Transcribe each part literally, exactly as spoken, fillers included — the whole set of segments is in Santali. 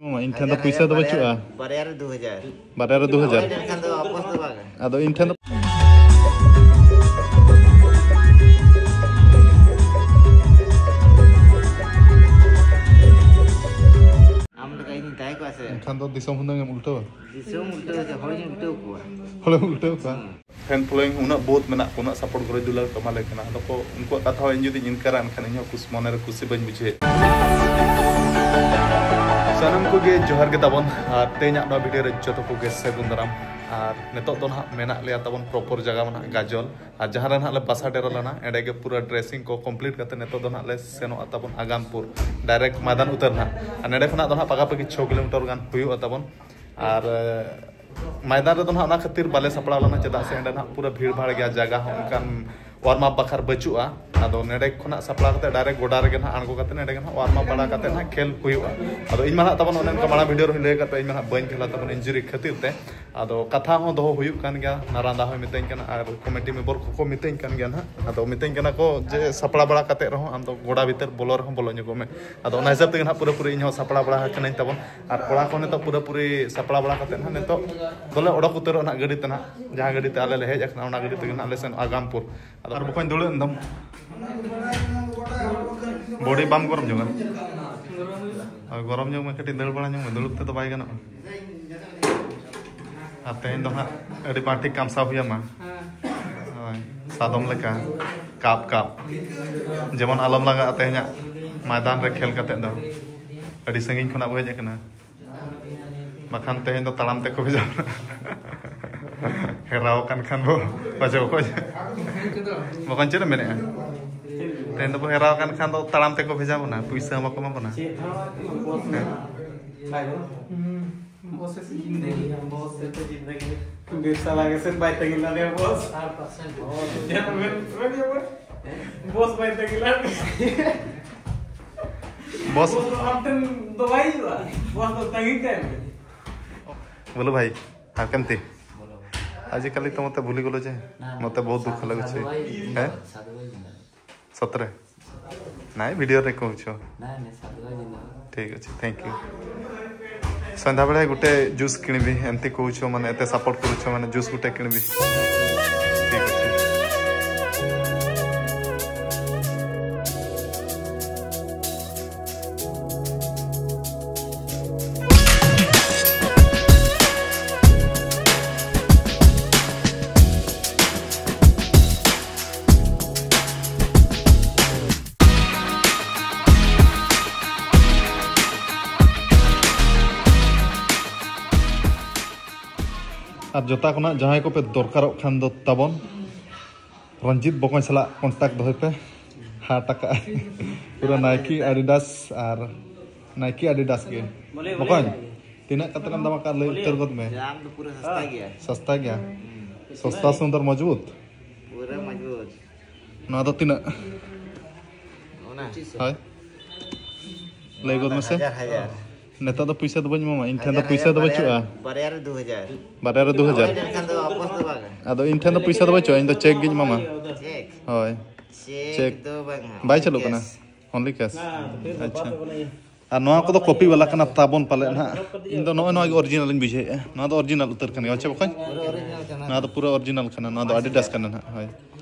ᱢᱟᱢᱟ, ᱤᱧ ᱴᱷᱮᱱ ᱫᱚ ᱯᱩᱭᱥᱟᱹ ᱫᱚ ᱵᱟᱹᱪᱩᱜᱼᱟ᱾ ᱵᱟᱨᱭᱟ ᱨᱮ ᱫᱩ ᱦᱟᱡᱟᱨ᱾ ᱵᱟᱨᱭᱟ ᱨᱮ ᱫᱩ ᱦᱟᱡᱟᱨ᱾ ᱮᱱᱠᱷᱟᱱ ᱫᱚ ᱟᱯᱚᱥ ᱫᱚ ᱵᱟᱝ᱾ ᱟᱫᱚ ᱤᱧ ᱴᱷᱮᱱ ᱫᱚ ᱟᱢ ᱞᱮᱠᱟ ᱤᱧ ᱛᱟᱦᱮᱸ ᱠᱚᱜᱼᱟ ᱥᱮ? ᱮᱱᱠᱷᱟᱱ ᱫᱚ ᱫᱤᱥᱚᱢ ᱦᱩᱱᱟᱹᱝ ᱮᱢ ᱩᱞᱴᱟᱹᱣᱟ᱾ ᱫᱤᱥᱚᱢ ᱩᱞᱴᱟᱹᱣ ᱥᱮ ᱦᱚᱲᱤᱧ ᱩᱞᱴᱟᱹᱣ ᱠᱚᱣᱟ᱾ ᱦᱚᱲᱮᱢ ᱩᱞᱴᱟᱹᱣ ᱠᱚᱣᱟ᱾ ᱦᱩᱸ᱾ ᱯᱷᱮᱱ ᱯᱷᱚᱞᱳᱭᱤᱝ ᱩᱱᱟᱹᱜ ᱵᱚᱦᱩᱛ ᱢᱮᱱᱟᱜ ᱠᱚᱣᱟ, ᱩᱱᱟᱹᱜ ᱥᱟᱯᱳᱨᱴ ᱜᱚᱨᱚᱡᱽ ᱫᱩᱞᱟᱹᱲ ᱠᱚ ᱮᱢᱟ ᱞᱮ ᱠᱟᱱᱟ᱾ ᱟᱫᱚ ᱠᱚ, ᱩᱱᱠᱩᱣᱟᱜ ᱠᱟᱛᱷᱟ ᱦᱚᱸ ᱤᱧ ᱡᱩᱫᱤᱧ ᱤᱱᱠᱟᱨᱟ, ᱮᱱᱠᱷᱟᱱ ᱤᱧ ᱦᱚᱸ ᱠᱩᱥᱤ, ᱢᱚᱱᱮ ᱨᱮ ᱠᱩᱥᱤ ᱵᱟᱹᱧ ᱵᱩᱡᱷᱟᱹᱣᱮᱫ᱾ ᱥᱟᱱᱟᱢ ᱠᱚᱜᱮ ᱡᱚᱦᱟᱨ ᱜᱮ ᱛᱟᱵᱚᱱ, ᱟᱨ ᱛᱮᱦᱮᱧᱟᱜ ᱱᱚᱣᱟ ᱵᱷᱤᱰᱤᱭᱳ ᱨᱮ ᱡᱚᱛᱚ ᱠᱚᱜᱮ ᱥᱟᱹᱜᱩᱱ ᱫᱟᱨᱟᱢ᱾ ᱟᱨ ᱱᱤᱛᱚᱜ ᱫᱚ ᱱᱟᱦᱟᱜ ᱢᱮᱱᱟᱜ ᱞᱮᱭᱟ ᱛᱟᱵᱚᱱ ᱯᱨᱚᱯᱚᱨ ᱡᱟᱭᱜᱟ ᱢᱟ ᱱᱟᱦᱟᱜ ᱜᱟᱡᱚᱞ, ᱟᱨ ᱡᱟᱦᱟᱸ ᱨᱮ ᱱᱟᱦᱟᱜ ᱞᱮ ᱵᱟᱥᱟ ᱰᱮᱨᱟ ᱞᱮᱱᱟ, ᱮᱸᱰᱮ ᱜᱮ ᱯᱩᱨᱟᱹ ᱰᱨᱮᱥᱤᱝ ᱠᱚ ᱠᱚᱢᱯᱞᱤᱴ ᱠᱟᱛᱮ ᱱᱤᱛᱚᱜ ᱫᱚ ᱱᱟᱦᱟᱜ ᱞᱮ ᱥᱮᱱᱚᱜᱼᱟ ᱛᱟᱵᱚᱱ ᱟᱜᱟᱢᱯᱩᱨ, ᱰᱟᱭᱨᱮᱠᱴ ᱢᱟᱭᱫᱟᱱ ᱩᱛᱟᱹᱨ ᱱᱟᱦᱟᱜ᱾ ᱟᱨ ᱱᱚᱸᱰᱮ ᱠᱷᱚᱱᱟᱜ ᱫᱚ ᱱᱟᱦᱟᱜ ᱯᱟᱠᱟ ᱯᱟᱠᱤ ᱪᱷᱚ ᱠᱤᱞᱳᱢᱤᱴᱟᱨ ᱜᱟᱱ ᱦᱩᱭᱩᱜᱼᱟ ᱛᱟᱵᱚᱱ᱾ ᱟᱨ ᱢᱚᱭᱫᱟᱱ ᱨᱮᱫᱚ ᱱᱟᱦᱟᱜ ᱚᱱᱟ ᱠᱷᱟᱹᱛᱤᱨ ᱵᱟᱞᱮ ᱥᱟᱯᱲᱟᱣ ᱞᱮᱱᱟ, ᱪᱮᱫᱟᱜ ᱥᱮ ᱚᱸᱰᱮ ᱱᱟᱦᱟᱜ ᱯᱩᱨᱟᱹ ᱵᱷᱤᱲ ᱵᱷᱟᱲ ᱜᱮᱭᱟ, ᱡᱟᱭᱜᱟ ᱦᱚᱸ ᱚᱱᱠᱟᱱ ᱣᱟᱨᱢ ᱟᱯ ᱵᱟᱠᱷᱨᱟ ᱵᱟᱹᱪᱩᱜᱼᱟ᱾ ᱟᱫᱚ ᱱᱚᱸᱰᱮ ᱠᱷᱚᱱᱟᱜ ᱥᱟᱯᱲᱟᱣ ᱠᱟᱛᱮ ᱰᱟᱭᱨᱮᱠᱴ ᱜᱚᱰᱟ ᱨᱮᱜᱮ ᱱᱟᱦᱟᱜ ᱟᱬᱜᱚ ᱠᱟᱛᱮ ᱱᱚᱸᱰᱮ ᱜᱮ ᱱᱟᱦᱟᱜ ᱣᱟᱨᱢ ᱟᱯ ᱵᱟᱲᱟ ᱠᱟᱛᱮ ᱱᱟᱦᱟᱜ ᱠᱷᱮᱞ ᱦᱩᱭᱩᱜᱼᱟ᱾ ᱟᱫᱚ ᱤᱧ ᱢᱟ ᱱᱟᱦᱟᱜ ᱛᱟᱵᱚᱱ ᱚᱱᱮ ᱚᱱᱠᱟ ᱢᱟᱲᱟᱝ ᱵᱷᱤᱰᱤᱭᱳ ᱨᱮᱦᱚᱸᱧ ᱞᱟᱹᱭ ᱟᱠᱟᱫ ᱯᱮ, ᱤᱧ ᱢᱟ ᱱᱟᱦᱟᱜ ᱵᱟᱹᱧ ᱠᱷᱮᱞᱟ ᱛᱟᱵᱚᱱ ᱤᱱᱡᱩᱨᱤ ᱠᱷᱟᱹᱛᱤᱨ ᱛᱮ᱾ ᱟᱫᱚ ᱠᱟᱛᱷᱟ ᱦᱚᱸ ᱫᱚᱦᱚ ᱦᱩᱭᱩᱜ ᱠᱟᱱ ᱜᱮᱭᱟ, ᱱᱟᱨᱟᱱᱫᱟ ᱦᱚᱸᱭ ᱢᱤᱛᱟᱹᱧ ᱠᱟᱱᱟ ᱟᱨ ᱠᱚᱢᱤᱴᱤ ᱢᱮᱢᱵᱚᱨ ᱠᱚᱠᱚ ᱢᱤᱛᱟᱹᱧ ᱠᱟᱱ ᱜᱮᱭᱟ ᱱᱟᱦᱟᱜ᱾ ᱟᱫᱚ ᱢᱤᱛᱟᱹᱧ ᱠᱟᱱᱟ ᱠᱚ ᱡᱮ ᱥᱟᱯᱲᱟᱣ ᱵᱟᱲᱟ ᱠᱟᱛᱮ ᱨᱮᱦᱚᱸ ᱟᱢ ᱫᱚ ᱜᱚᱰᱟ ᱵᱷᱤᱛᱟᱹᱨ ᱵᱚᱞᱚ ᱨᱮᱦᱚᱸ ᱵᱚᱞᱚ ᱧᱚᱜᱚᱜ ᱢᱮ᱾ ᱟᱫᱚ ᱚᱱᱟ ᱦᱤᱥᱟᱹᱵ ᱛᱮᱜᱮ ᱱᱟᱦᱟᱜ ᱯᱩᱨᱟᱹᱯᱩᱨᱤ ᱤᱧ ᱦᱚᱸ ᱥᱟᱯᱲᱟᱣ ᱵᱟᱲᱟ ᱟᱠᱟᱱᱟᱹᱧ ᱛᱟᱵᱚᱱ᱾ ᱟᱨ ᱠᱚᱲᱟ ᱠᱚ ᱱᱤᱛᱚᱜ ᱯᱩᱨᱟᱹᱯᱩᱨᱤ ᱥᱟᱯᱲᱟᱣ ᱵᱟᱲᱟ ᱠᱟᱛᱮ ᱱᱟᱦᱟᱜ ᱱᱤᱛᱚᱜ ᱫᱚᱞᱮ ᱚᱰᱚᱠ ᱩᱛᱟᱹᱨᱚᱜᱼᱟ ᱱᱟᱦᱟᱜ ᱜᱟᱹᱰᱤ ᱛᱮ ᱱᱟᱦᱟᱜ, ᱡᱟᱦᱟᱸ ᱜᱟᱹᱰᱤ ᱛᱮ ᱟᱞᱮ ᱞᱮ ᱦᱮᱡ ᱟᱠᱟᱱᱟ, ᱚᱱᱟ ᱜᱟᱹᱰᱤ ᱛᱮᱜᱮ ᱱᱟᱦᱟᱜ ᱞᱮ ᱥᱮᱱᱚᱜᱼᱟ ᱟᱜᱟᱢᱯᱩᱨ᱾ ᱟᱫᱚ ᱟᱨ ᱵᱚᱠᱚᱧ ᱫᱩᱲᱩᱵ ᱮᱱ ᱫᱚᱢ, ᱵᱚᱰᱤ ᱵᱟᱢ ᱜᱚᱨᱚᱢ ᱧᱚᱜᱟ? ᱦᱳᱭ, ᱜᱚᱨᱚᱢ ᱧᱚᱜ ᱢᱮ, ᱠᱟᱹᱴᱤᱡ ᱫᱟᱹᱲ ᱵᱟᱲᱟ ᱧᱚᱜ ᱢᱮ, ᱫᱩᱲᱩᱵ ᱛᱮᱫᱚ ᱵᱟᱭ ᱜᱟᱱᱚᱜᱼᱟ᱾ ᱟᱨ ᱛᱮᱦᱮᱧ ᱫᱚ ᱦᱟᱸᱜ ᱟᱹᱰᱤ ᱵᱟᱝ ᱴᱷᱤᱠ ᱠᱟᱢᱥᱟᱣ ᱦᱩᱭ ᱟᱢᱟ᱾ ᱦᱳᱭ, ᱥᱟᱫᱚᱢ ᱞᱮᱠᱟ ᱠᱟᱯ ᱠᱟᱯ, ᱡᱮᱢᱚᱱ ᱟᱞᱚᱢ ᱞᱟᱸᱜᱟᱜᱼᱟ ᱛᱮᱦᱮᱧᱟᱜ ᱢᱚᱭᱫᱟᱱ ᱨᱮ ᱠᱷᱮᱞ ᱠᱟᱛᱮ ᱫᱚ᱾ ᱟᱹᱰᱤ ᱥᱟᱺᱜᱤᱧ ᱠᱷᱚᱱᱟᱜ ᱵᱚ ᱦᱮᱡ ᱟᱠᱟᱱᱟ, ᱵᱟᱠᱷᱟᱱ ᱛᱮᱦᱮᱧ ᱫᱚ ᱛᱟᱲᱟᱢ ᱛᱮᱠᱚ ᱵᱷᱮᱡᱟ ᱵᱚᱱᱟ᱾ ᱦᱮᱨᱟᱣ ᱟᱠᱟᱱ ᱠᱷᱟᱱ ᱵᱚ ᱯᱟᱪᱮ ᱵᱟᱠᱚ, ᱵᱟᱠᱷᱟᱱ ᱪᱮᱫ ᱮᱢ ᱢᱮᱱᱮᱫᱼᱟ? ᱛᱮᱦᱮᱧ ᱫᱚᱵᱚ ᱦᱮᱨᱟᱣ ᱟᱠᱟᱱ ᱠᱷᱟᱱ ᱫᱚ ᱛᱟᱲᱟᱢ ᱛᱮᱠᱚ ᱵᱷᱮᱡᱟ ᱵᱚᱱᱟ, ᱯᱩᱭᱥᱟᱹ ᱦᱚᱸ ᱵᱟᱠᱚ ᱮᱢᱟ ᱵᱚᱱᱟ᱾ ᱪᱮᱫ ᱦᱚᱸ ᱵᱟᱝ, ᱵᱚᱥ ᱦᱮᱸ᱾ ᱵᱟᱭ ᱵᱚᱥ᱾ ᱦᱩᱸ, ᱵᱚᱥ ᱥᱮ ᱡᱤᱱᱫᱮᱜᱤ, ᱦᱟᱢ ᱵᱚᱥ ᱥᱮ ᱛᱚ ᱡᱤᱱᱫᱮᱜᱤ᱾ ᱵᱮᱵᱽᱥᱟ ᱞᱟᱜᱮ ᱥᱮ ᱵᱟᱭ ᱛᱟᱺᱜᱤ ᱞᱟᱫᱮᱭᱟ ᱵᱚᱥ᱾ ᱥᱟᱴ ᱯᱟᱨᱥᱮᱱᱴ ᱵᱚᱥ᱾ ᱡᱟᱦᱟᱸ ᱢᱮᱱ, ᱢᱮᱱ ᱜᱮ ᱵᱚᱥ᱾ ᱵᱚᱥ ᱵᱟᱭ ᱛᱟᱺᱜᱤ ᱞᱟᱫᱮᱭᱟ᱾ ᱵᱚᱥ᱾ ᱵᱚᱥ ᱫᱚ ᱟᱢ ᱴᱷᱮᱱ ᱫᱚ ᱵᱟᱭ ᱦᱤᱡᱩᱜᱼᱟ᱾ ᱵᱚᱥ ᱫᱚ ᱛᱟᱺᱜᱤ ᱠᱟᱭ ᱢᱮ᱾ ᱵᱚᱞᱚ ᱵᱷᱟᱭ, ᱟᱨ ᱠᱟᱱᱛᱤ᱾ ଆଜିକାଲି ତ ମୋତେ ଭୁଲିଗଲ ଯେ। ନା, ନା, ମୋତେ ବହୁତ ଦୁଃଖ ସାଧୁ, ଲାଗୁଛି। ସାଧୁ ଭାଇ ହେ? ଜିନ୍ଦାବାଦ, ସାଧୁ ଭାଇ ଜିନ୍ଦାବାଦ। ସତରେ? ନାଇଁ, ଭିଡ଼ିଓରେ କହୁଛ। ନାଇଁ, ନାଇଁ, ସାଧୁ ଭାଇ ଜିନ୍ଦାବାଦ। ଠିକ୍ ଅଛି, ଥ୍ୟାଙ୍କ ୟୁ। ସନ୍ଧ୍ୟାବେଳେ ଗୋଟେ ଜୁସ୍ କିଣିବି, ଏମିତି କହୁଛ ମାନେ, ଏତେ ସପୋର୍ଟ କରୁଛ ମାନେ, ଜୁସ୍ ଗୋଟେ କିଣିବି। ଠିକ୍ ଅଛି। ᱟᱨ ᱡᱚᱛᱟ ᱠᱷᱚᱱᱟᱜ ᱡᱟᱦᱟᱸᱭ ᱠᱚᱯᱮ ᱫᱚᱨᱠᱟᱨᱚᱜ ᱠᱷᱟᱱ ᱫᱚ ᱛᱟᱵᱚᱱ, ᱨᱚᱧᱡᱤᱛ ᱵᱚᱠᱚᱧ ᱥᱟᱞᱟᱜ ᱠᱚᱱᱴᱟᱠᱴ ᱫᱚᱦᱚᱭ ᱯᱮ᱾ ᱦᱟᱴ ᱟᱠᱟᱜᱼᱟᱭ ᱯᱩᱨᱟᱹ ᱱᱟᱭᱠᱤ ᱟᱰᱤᱰᱟᱥ ᱟᱨ ᱱᱟᱭᱠᱤ ᱟᱰᱤᱰᱟᱥ ᱜᱮ᱾ ᱵᱚᱠᱚᱧ, ᱛᱤᱱᱟᱹᱜ ᱠᱟᱛᱮ ᱮᱢ ᱫᱟᱢ ᱟᱠᱟᱫ? ᱞᱟᱹᱭ ᱩᱛᱟᱹᱨ ᱜᱚᱫ ᱢᱮ᱾ ᱫᱟᱢ ᱫᱚ ᱯᱩᱨᱟᱹ ᱥᱚᱥᱛᱟ ᱜᱮᱭᱟ᱾ ᱥᱚᱥᱛᱟ ᱜᱮᱭᱟ? ᱥᱚᱥᱛᱟ ᱥᱩᱱᱫᱚᱨ ᱢᱚᱡᱽᱵᱩᱛ᱾ ᱯᱩᱨᱟᱹ ᱢᱚᱡᱽᱵᱩᱛ᱾ ᱱᱚᱣᱟ ᱫᱚ ᱛᱤᱱᱟᱹᱜ? ᱚᱱᱟ? ᱦᱳᱭ, ᱞᱟᱹᱭ ᱜᱚᱫ ᱢᱮᱥᱮ᱾ ᱦᱟᱡᱟᱨ, ᱦᱟᱡᱟᱨ᱾ ᱱᱤᱛᱚᱜ ᱫᱚ ᱯᱩᱭᱥᱟᱹ ᱫᱚ ᱵᱟᱹᱧ ᱮᱢᱟᱢᱟ, ᱤᱧ ᱴᱷᱮᱱ ᱫᱚ ᱦᱟᱡᱟᱨ, ᱯᱩᱭᱥᱟᱹ ᱫᱚ ᱦᱟᱡᱟᱨ, ᱵᱟᱹᱪᱩᱜᱼᱟ᱾ ᱵᱟᱨᱭᱟ ᱨᱮ ᱫᱩ ᱦᱟᱡᱟᱨ᱾ ᱵᱟᱨᱭᱟ ᱨᱮ ᱫᱩ ᱦᱟᱡᱟᱨ᱾ ᱦᱳᱭ, ᱮᱱᱠᱷᱟᱱ ᱫᱚ ᱟᱯᱚᱥ ᱫᱚ ᱵᱟᱝᱟ᱾ ᱟᱫᱚ ᱤᱧ ᱴᱷᱮᱱ ᱫᱚ ᱯᱩᱭᱥᱟᱹ ᱫᱚ ᱵᱟᱹᱪᱩᱜᱼᱟ, ᱤᱧ ᱫᱚ ᱪᱮᱠ ᱜᱤᱧ ᱮᱢᱟᱢᱟ᱾ ᱪᱮᱠ? ᱦᱳᱭ᱾ Check check. ᱫᱚ ᱵᱟᱝᱟ, ᱵᱟᱭ ᱪᱟᱹᱞᱩᱜ ᱠᱟᱱᱟ? ᱠᱮᱥ᱾ Only cash? ᱟᱪᱪᱷᱟ᱾ ᱟᱨ ᱱᱚᱣᱟ ᱠᱚᱫᱚ ᱠᱚᱯᱤ ᱵᱟᱞᱟ ᱠᱟᱱᱟ ᱛᱟᱵᱚᱱ ᱯᱟᱞᱮᱫ ᱱᱟᱦᱟᱜ᱾ ᱤᱧ ᱫᱚ ᱱᱚᱜᱼᱚᱭ ᱱᱚᱣᱟ ᱜᱮ ᱚᱨᱤᱡᱤᱱᱟᱞ ᱤᱧ ᱵᱩᱡᱷᱟᱹᱣᱮᱫᱼᱟ᱾ ᱱᱚᱣᱟ ᱫᱚ ᱚᱨᱤᱡᱤᱱᱟᱞ ᱩᱛᱟᱹᱨ ᱠᱟᱱ ᱜᱮᱭᱟ, ᱵᱟᱪᱷᱟ ᱵᱚᱠᱚᱧ? ᱱᱚᱣᱟ ᱫᱚ ᱯᱩᱨᱟᱹ ᱚᱨᱤᱡᱤᱱᱟᱞ ᱠᱟᱱᱟ, ᱱᱚᱣᱟ ᱫᱚ ᱟᱰᱤᱰᱟᱥ ᱠᱟᱱᱟ ᱱᱟᱦᱟᱜ᱾ ᱦᱳᱭ᱾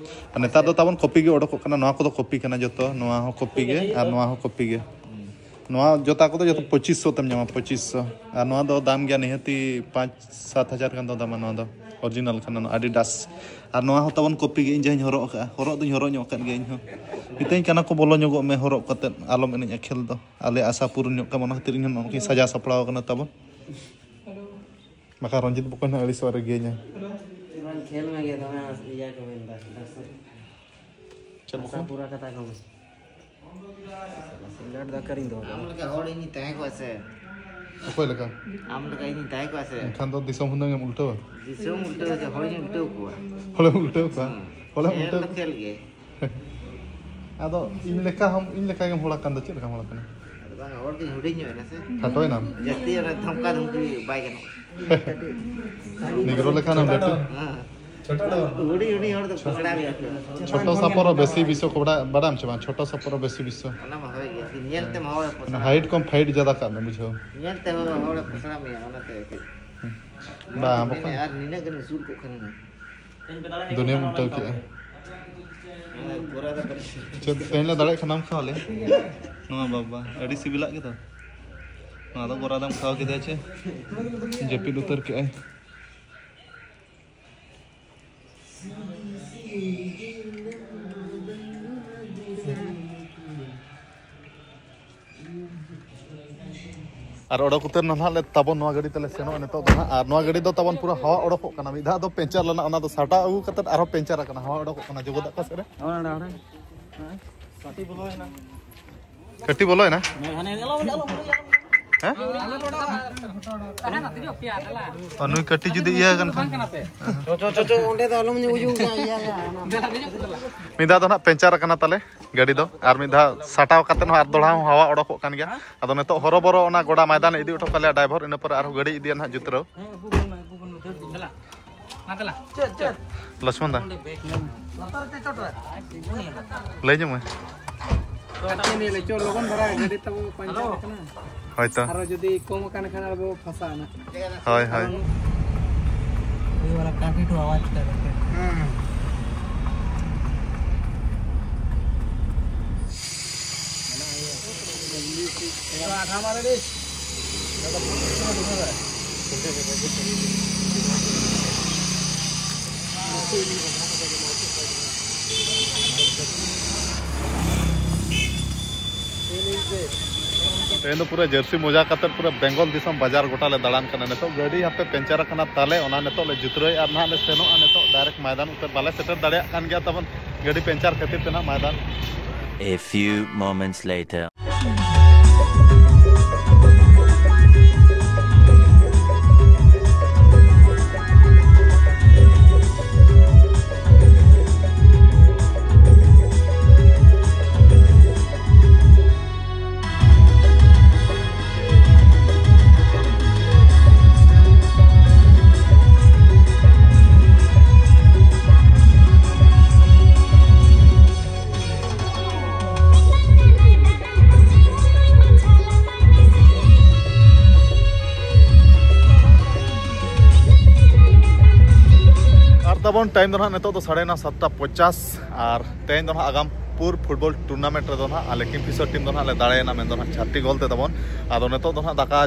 ᱟᱨ ᱱᱮᱛᱟᱨ ᱫᱚ ᱛᱟᱵᱚᱱ ᱠᱚᱯᱤ ᱜᱮ ᱚᱰᱚᱠᱚᱜ ᱠᱟᱱᱟ᱾ ᱱᱚᱣᱟ ᱠᱚᱫᱚ ᱠᱚᱯᱤ ᱠᱟᱱᱟ ᱡᱚᱛᱚ, ᱱᱚᱣᱟ ᱦᱚᱸ ᱠᱚᱯᱤ ᱜᱮ ᱟᱨ ᱱᱚᱣᱟ ᱦᱚᱸ ᱠᱚᱯᱤ ᱜᱮ᱾ ᱱᱚᱣᱟ ᱡᱚᱛᱟ ᱠᱚᱫᱚ ᱡᱚᱛᱚ ᱯᱚᱸᱪᱤᱥ ᱥᱚ ᱛᱮᱢ ᱧᱟᱢᱟ, ᱯᱚᱸᱪᱤᱥ ᱥᱚ᱾ ᱟᱨ ᱱᱚᱣᱟ ᱫᱚ ᱫᱟᱢ ᱜᱮᱭᱟ ᱱᱤᱦᱟᱹᱛᱤ ᱯᱟᱸᱪ ᱥᱟᱛ ᱦᱟᱡᱟᱨ ᱜᱟᱱ ᱫᱚ ᱫᱟᱢᱟ ᱱᱚᱣᱟ ᱫᱚ, ᱚᱨᱤᱡᱤᱱᱟᱞ ᱠᱟᱱᱟ ᱱᱚᱣᱟ ᱟᱰᱤᱰᱟᱥ᱾ ᱟᱨ ᱱᱚᱣᱟ ᱦᱚᱸ ᱛᱟᱵᱚᱱ ᱠᱚᱯᱤ ᱜᱮ, ᱤᱧ ᱡᱟᱦᱟᱸᱧ ᱦᱚᱨᱚᱜ ᱟᱠᱟᱫᱼᱟ, ᱦᱚᱨᱚᱜ ᱫᱚᱧ ᱦᱚᱨᱚᱜ ᱧᱚᱜ ᱟᱠᱟᱫ ᱜᱮᱭᱟ ᱤᱧ ᱦᱚᱸ᱾ ᱢᱤᱛᱟᱹᱧ ᱠᱟᱱᱟ ᱠᱚ, "ᱵᱚᱞᱚ ᱧᱚᱜᱚᱜ ᱢᱮ ᱦᱚᱨᱚᱜ ᱠᱟᱛᱮᱫ, ᱟᱞᱚᱢ ᱮᱱᱮᱡᱼᱟ ᱠᱷᱮᱞ ᱫᱚ, ᱟᱞᱮ ᱟᱥᱟ ᱯᱩᱨᱚᱱ ᱧᱚᱜ ᱠᱟᱢᱟ", ᱚᱱᱟ ᱠᱷᱟᱹᱛᱤᱨ ᱤᱧ ᱦᱚᱸ ᱱᱚᱜᱼᱚ ᱱᱚᱝᱠᱟᱧ ᱥᱟᱡᱟᱣ ᱥᱟᱯᱲᱟᱣ ᱟᱠᱟᱱᱟ ᱛᱟᱵᱚᱱ᱾ ᱵᱟᱠᱷᱟᱱ ᱨᱚᱧᱡᱤᱛ ᱵᱚᱠᱚᱧ ᱦᱚᱸ ᱟᱹᱲᱤᱥᱚᱜ ᱨᱮ ᱜᱮᱭᱟᱹᱧᱟ᱾ ᱵᱟᱝ, ᱠᱷᱮᱞ ᱢᱮ ᱜᱮ, ᱫᱚᱢᱮ ᱤᱭᱟᱹ ᱠᱚ ᱢᱮᱱᱫᱟ, ᱫᱚᱨᱥᱚᱠ᱾ ᱪᱮᱫ ᱟᱥᱟ ᱵᱚᱠᱚᱧ? ᱯᱩᱨᱟ ᱠᱟᱛᱷᱟ ᱠᱚ ᱢᱮ᱾ ᱥᱤᱞᱟᱹᱴ ᱫᱚ ᱚᱠᱟᱨᱤᱧ ᱫᱚᱦᱚ ᱠᱟᱜᱼᱟ? ᱟᱢ ᱞᱮᱠᱟ ᱦᱚᱲ ᱤᱧ ᱛᱟᱦᱮᱸ ᱠᱚᱜᱼᱟ ᱥᱮ᱾ ᱚᱠᱚᱭ ᱞᱮᱠᱟ? ᱟᱢ ᱞᱮᱠᱟ ᱤᱧ ᱛᱟᱦᱮᱸ ᱠᱚᱜᱼᱟ ᱥᱮ᱾ ᱮᱱᱠᱷᱟᱱ ᱫᱚ ᱫᱤᱥᱚᱢ ᱦᱩᱱᱟᱹᱝ ᱮᱢ ᱩᱞᱴᱟᱹᱣᱟ᱾ ᱫᱤᱥᱚᱢ ᱩᱞᱴᱟᱹᱣ ᱪᱮ, ᱦᱚᱲᱤᱧ ᱩᱞᱴᱟᱹᱣ ᱠᱚᱣᱟ᱾ ᱦᱚᱲᱮᱢ ᱩᱞᱴᱟᱹᱣ ᱠᱚᱣᱟ? ᱦᱩᱸ᱾ ᱦᱚᱲᱮᱢ ᱠᱷᱮᱞ ᱩᱞᱴᱟᱹᱣ ᱫᱚ ᱠᱷᱮᱞ ᱜᱮ᱾ ᱟᱫᱚ ᱤᱧ ᱞᱮᱠᱟ ᱦᱚᱸ, ᱤᱧ ᱞᱮᱠᱟ ᱜᱮᱢ ᱦᱚᱲ ᱟᱠᱟᱱ ᱫᱚ ᱪᱮᱫ ᱞᱮᱠᱟᱢ ᱦᱚᱲ ᱟᱠᱟᱱᱟ? ᱟᱫᱚ ᱵᱟᱝ, ᱦᱚᱲ ᱫᱚᱧ ᱦᱩᱰᱤᱧ ᱧᱚᱜ ᱮᱱᱟ ᱥᱮ᱾ ᱠᱷᱟᱴᱚᱭᱮᱱᱟᱢ? ᱡᱟᱹᱥᱛᱤ ᱚᱱᱟ ᱫᱷᱚᱢᱠᱟ ᱫᱷᱢᱠᱤ ᱵᱟᱭ ᱜᱟᱱᱚᱜᱼᱟ᱾ ᱱᱮᱜᱽᱨᱳ ᱞᱮᱠᱟ ᱦᱚᱸ ᱞᱟᱹᱴᱩ᱾ ᱦᱮᱸ᱾ ᱦᱩᱰᱤᱧ ᱦᱩᱰᱤᱧ ᱦᱚᱲ ᱫᱚ ᱯᱚᱥᱲᱟ ᱜᱮᱭᱟ ᱠᱚ᱾ ᱪᱷᱳᱴᱳ ᱥᱟᱯᱚᱨ ᱵᱮᱥᱤ ᱵᱤᱥᱚ ᱠᱚ ᱵᱟᱲᱟᱭ, ᱵᱟᱲᱟᱭᱟᱢ ᱥᱮ ᱵᱟᱝ? ᱪᱷᱳᱴᱳ ᱥᱟᱯᱚᱨ ᱵᱮᱥᱤ ᱵᱤᱥᱚ᱾ ᱚᱱᱟ ᱢᱟ ᱦᱳᱭ ᱜᱮ, ᱧᱮᱞ ᱛᱮᱢᱟ ᱦᱚᱲ ᱯᱚᱥᱲᱟ᱾ ᱦᱟᱭᱤᱴ ᱠᱚᱢ ᱯᱷᱟᱭᱤᱴ ᱡᱟᱫᱟ ᱠᱟᱜ ᱢᱮ, ᱵᱩᱡᱷᱟᱹᱣ᱾ ᱧᱮᱞ ᱛᱮ ᱦᱚᱲ, ᱦᱚᱲ ᱯᱚᱥᱲᱟ ᱢᱮᱭᱟ, ᱚᱱᱟᱛᱮ ᱠᱟᱹᱡ᱾ ᱵᱟᱝ, ᱵᱟᱠᱚ᱾ ᱟᱨ ᱱᱤᱱᱟᱹᱜ ᱜᱟᱱ ᱩᱥᱩᱞ ᱠᱚᱜ ᱠᱷᱟᱱ ᱦᱚᱸ᱾ ᱫᱩᱱᱤᱭᱟᱹᱢ ᱩᱞᱴᱟᱹᱣ ᱠᱮᱜᱼᱟ᱾ ᱪᱮᱫ ᱛᱮᱦᱮᱧ ᱞᱮ ᱫᱟᱲᱮᱭᱟᱜ ᱠᱷᱟᱱᱟᱢ ᱠᱷᱟᱣᱟ ᱞᱮ? ᱱᱚᱣᱟ ᱵᱟᱵᱟ, ᱟᱹᱰᱤ ᱥᱤᱵᱤᱞᱟᱜ ᱜᱮᱛᱚ᱾ ᱱᱚᱣᱟ ᱫᱚ ᱜᱚᱨᱟᱫᱟᱢ ᱠᱷᱟᱣᱟ ᱠᱮᱫᱮᱭᱟ ᱪᱮ? ᱡᱟᱹᱯᱤᱫ ᱩᱛᱟᱹᱨ ᱠᱮᱜᱼᱟᱭ᱾ ᱟᱨ ᱚᱰᱚᱠ ᱩᱛᱟᱹᱨ ᱱᱟ ᱱᱟᱦᱟᱜ ᱞᱮ ᱛᱟᱵᱚᱱ ᱱᱚᱣᱟ ᱜᱟᱹᱰᱤ ᱛᱮᱞᱮ ᱥᱮᱱᱚᱜᱼᱟ ᱱᱤᱛᱚᱜ ᱫᱚ ᱱᱟᱦᱟᱜ᱾ ᱟᱨ ᱱᱚᱣᱟ ᱜᱟᱹᱰᱤ ᱫᱚ ᱛᱟᱵᱚᱱ ᱯᱩᱨᱟᱹ ᱦᱟᱣᱟ ᱚᱰᱚᱠᱚᱜ ᱠᱟᱱᱟ᱾ ᱢᱤᱫ ᱫᱷᱟᱣ ᱫᱚ ᱯᱮᱱᱪᱟᱨ ᱞᱮᱱᱟ, ᱚᱱᱟ ᱫᱚ ᱥᱟᱴᱟᱣ ᱟᱹᱜᱩ ᱠᱟᱛᱮ ᱟᱨᱦᱚᱸ ᱯᱮᱱᱪᱟᱨ ᱟᱠᱟᱱᱟ᱾ ᱦᱟᱣᱟ ᱚᱰᱚᱠᱚᱜ ᱠᱟᱱᱟ ᱡᱚᱜᱚᱫᱟᱜ ᱚᱠᱟ ᱥᱮᱫ ᱨᱮ? ᱠᱟᱹᱴᱤ ᱵᱚᱞᱚᱭᱮᱱᱟ? ᱦᱮᱸ? ᱟᱨ ᱱᱩᱭ ᱠᱟᱹᱴᱤ ᱡᱩᱫᱤ ᱤᱭᱟᱹ ᱟᱠᱟᱱ ᱠᱷᱟᱱ? ᱪᱚ, ᱪᱚ, ᱪᱚ, ᱪᱚ, ᱚᱸᱰᱮ ᱫᱚ ᱟᱞᱚᱢ ᱧᱩ ᱦᱚᱪᱚ ᱠᱚᱣᱟ, ᱤᱭᱟᱹ, ᱤᱭᱟᱹ, ᱚᱱᱟ᱾ ᱢᱤᱫ ᱫᱷᱟᱣ ᱫᱚ ᱱᱟᱦᱟᱜ ᱯᱮᱱᱪᱟᱨ ᱟᱠᱟᱱᱟ ᱛᱟᱞᱮ ᱜᱟᱹᱰᱤ ᱫᱚ, ᱟᱨ ᱢᱤᱫ ᱫᱷᱟᱣ ᱥᱟᱴᱟᱣ ᱠᱟᱛᱮ ᱦᱚᱸ ᱟᱨ ᱫᱚᱦᱲᱟ ᱦᱚᱸ ᱦᱟᱣᱟ ᱚᱰᱚᱠᱚᱜ ᱠᱟᱱ ᱜᱮᱭᱟ᱾ ᱟᱫᱚ ᱱᱤᱛᱚᱜ ᱦᱚᱨᱚᱵᱚᱨᱚ ᱚᱱᱟ ᱜᱚᱰᱟ ᱢᱚᱭᱫᱟᱱ ᱤᱫᱤ ᱦᱚᱴᱚ ᱠᱟᱞᱮᱭᱟ ᱰᱨᱟᱭᱵᱷᱟᱨ, ᱤᱱᱟᱹ ᱯᱚᱨᱮ ᱟᱨᱦᱚᱸ ᱜᱟᱹᱰᱤ ᱤᱫᱤᱭᱟ ᱱᱟᱦᱟᱜ ᱡᱩᱛᱨᱟᱹᱣ᱾ ᱞᱟᱪᱷᱢᱚᱱ ᱫᱟ, ᱞᱟᱹᱭ ᱧᱚᱜ ᱢᱮ᱾ ᱞᱚᱜᱚᱱ ᱫᱷᱟᱨᱟ ᱜᱟᱹᱰᱤ ᱛᱟᱵᱚ ᱯᱟᱧᱪᱟᱨ ᱟᱠᱟᱱᱟ᱾ ᱦᱳᱭ ᱛᱚ᱾ ᱟᱨᱚ ᱡᱩᱫᱤ ᱠᱚᱢ ᱟᱠᱟᱱ ᱠᱷᱟᱱ ᱟᱵᱚ ᱯᱷᱟᱸᱥᱟ ᱮᱱᱟ᱾ ᱦᱳᱭ, ᱦᱳᱭ᱾ ᱠᱟᱨᱚᱱ ᱩᱱᱤ ᱣᱟᱞᱟ ᱠᱟᱹᱴᱤᱡ ᱴᱷᱩ ᱟᱣᱟᱡᱽ ᱠᱟᱫᱟ᱾ ᱦᱮᱸ᱾ ᱛᱮᱦᱮᱧ ᱫᱚ ᱯᱩᱨᱟᱹ ᱡᱟᱹᱨᱥᱤ ᱢᱚᱡᱟ ᱠᱟᱛᱮᱫ ᱯᱩᱨᱟᱹ ᱵᱮᱝᱜᱚᱞ ᱫᱤᱥᱚᱢ ᱵᱟᱡᱟᱨ ᱜᱚᱴᱟ ᱞᱮ ᱫᱟᱬᱟᱱ ᱠᱟᱱᱟ᱾ ᱱᱤᱛᱚᱜ ᱜᱟᱹᱰᱤ ᱦᱟᱯᱮ ᱯᱮᱱᱪᱟᱨ ᱟᱠᱟᱱᱟ ᱛᱟᱞᱮ, ᱚᱱᱟ ᱱᱤᱛᱚᱜ ᱞᱮ ᱡᱩᱛᱨᱟᱹᱣᱮᱫᱼᱟ ᱟᱨ ᱱᱟᱦᱟᱜ ᱞᱮ ᱥᱮᱱᱚᱜᱼᱟ᱾ ᱱᱤᱛᱚᱜ ᱰᱟᱭᱨᱮᱠᱴ ᱢᱚᱭᱫᱟᱱ ᱩᱛᱟᱹᱨ ᱵᱟᱞᱮ ᱥᱮᱴᱮᱨ ᱫᱟᱲᱮᱭᱟᱜ ᱠᱟᱱ ᱜᱮᱭᱟ ᱛᱟᱵᱚᱱ ᱜᱟᱹᱰᱤ ᱯᱮᱱᱪᱟᱨ ᱠᱷᱟᱹᱛᱤᱨ ᱛᱮ ᱱᱟᱦᱟᱜ ᱢᱚᱭᱫᱟᱱ᱾ A few moments later. ᱵᱚᱱ ᱴᱟᱭᱤᱢ ᱫᱚ ᱱᱟᱦᱟᱜ ᱱᱤᱛᱚᱜ ᱫᱚ ᱥᱟᱲᱮ ᱱᱚ ᱥᱟᱛᱴᱟ ᱯᱚᱪᱟᱥ, ᱟᱨ ᱛᱮᱦᱮᱧ ᱫᱚ ᱱᱟᱦᱟᱜ ᱟᱜᱟᱢᱯᱩᱨ ᱯᱷᱩᱴᱵᱚᱞ ᱴᱩᱨᱱᱟᱢᱮᱱᱴ ᱨᱮᱫᱚ ᱱᱟᱦᱟᱜ ᱟᱞᱮ ᱠᱤᱝᱯᱷᱤᱥᱟᱨ ᱴᱤᱢ ᱫᱚ ᱱᱟᱦᱟᱜ ᱞᱮ ᱫᱟᱲᱮᱭᱮᱱᱟ, ᱢᱮᱱᱫᱚ ᱱᱟᱦᱟᱜ ᱪᱟᱨᱴᱤ ᱜᱳᱞ ᱛᱮ ᱛᱟᱵᱚᱱ᱾ ᱟᱫᱚ ᱱᱤᱛᱚᱜ ᱫᱚ ᱱᱟᱦᱟᱜ ᱫᱟᱠᱟ